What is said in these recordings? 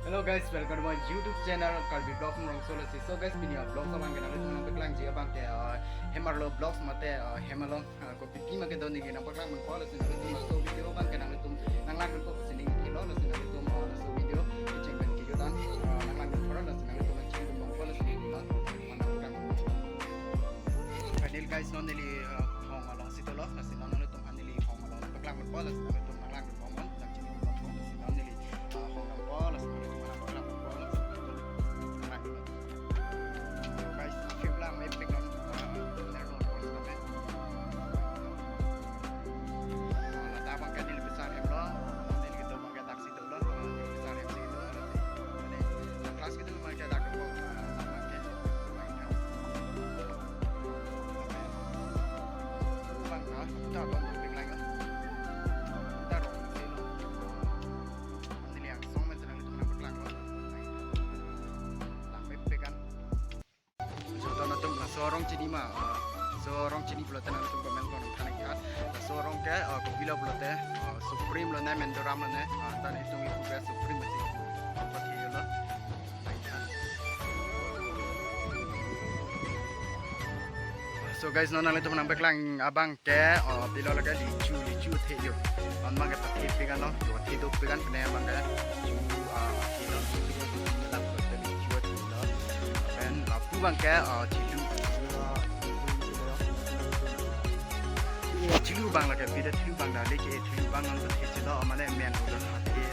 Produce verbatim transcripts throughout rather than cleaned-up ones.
Hello guys, welcome to my YouTube channel Karbi Vlogs Mrongso lasi. So guys, pini a vlogs abang ke nanglitum nangpaklangji abang ke, uh, hem arlo vlogs mate, uh, hem along, uh, kopi pi ma kedo neli nangpaklangpo lasi nanglitum laso video abang ke nanglitum nanglangdunpo pusi ning kilo lasi nanglitum, uh, laso video kecheng pen kejut an, uh, nanglangdunpo lasi nanglitum nangchengdunpo lasi nanglitum nangpaklang. Finally guys, non neli, uh, hong alongsi dolo lasi non nanglitum aphan neli hong along paklangpo lasi nanglitum nanglangdunpo, nangchengdunpo lasi non neli, uh, hong alongpo lasi nanglitum nangpaklangpo lasi nanglitum nanglangdunpo. Guys, film lang mepik non, uh, nerlo por sa. Ladak abang ke neli besar hemlo, neli kedo abang ke daksi dolo, neli besar hemsi dolo. Ini class kedo abang ke dak ko, abang ke, abang ke. Abang ke, ta don pik lang. Ta rong silo. Neli angsong men nanglitum nangpaklanglo. Lang mepik an. Joto nangtum laso arong chini ma, ah, laso arong chini pulote nangtum comment ko nangthan ik tha. Laso arong ke, ah, kopilo pulote, ah, Supreme lone, Menzoram lone, ah, ta nangtum ipu ke Supreme masi. Apa thilo? So guys, non nanglitum nangpaklang abang ke, oh, pilo lake lichu, lichu athe yo. Non abang ke athe pik an lo, yo athe dopik an pine abang ke. Lichu, ah, athe lo, lichu athe lo. Pen lapu abang ke, ah, thilu. Thilu abang lake, pide thilu abang da, lake thilu abang non athe chelo, mane men udah athe di.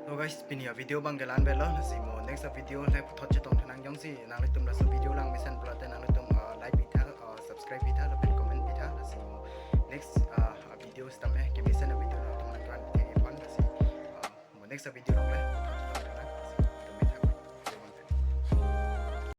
So guys, pini a video abang ke la-an avelo, lasi mo next a video nangputhot chetong tha nang jongsi nanglitum laso video lang mesen pulote nanglitum, uh, like pitha, uh, subscribe pitha, lapen comment pitha, lasi mo next, uh, a video sitame kemesen a video nangtum nangklang pitha ke pan, lasi, uh, mo next a video along le.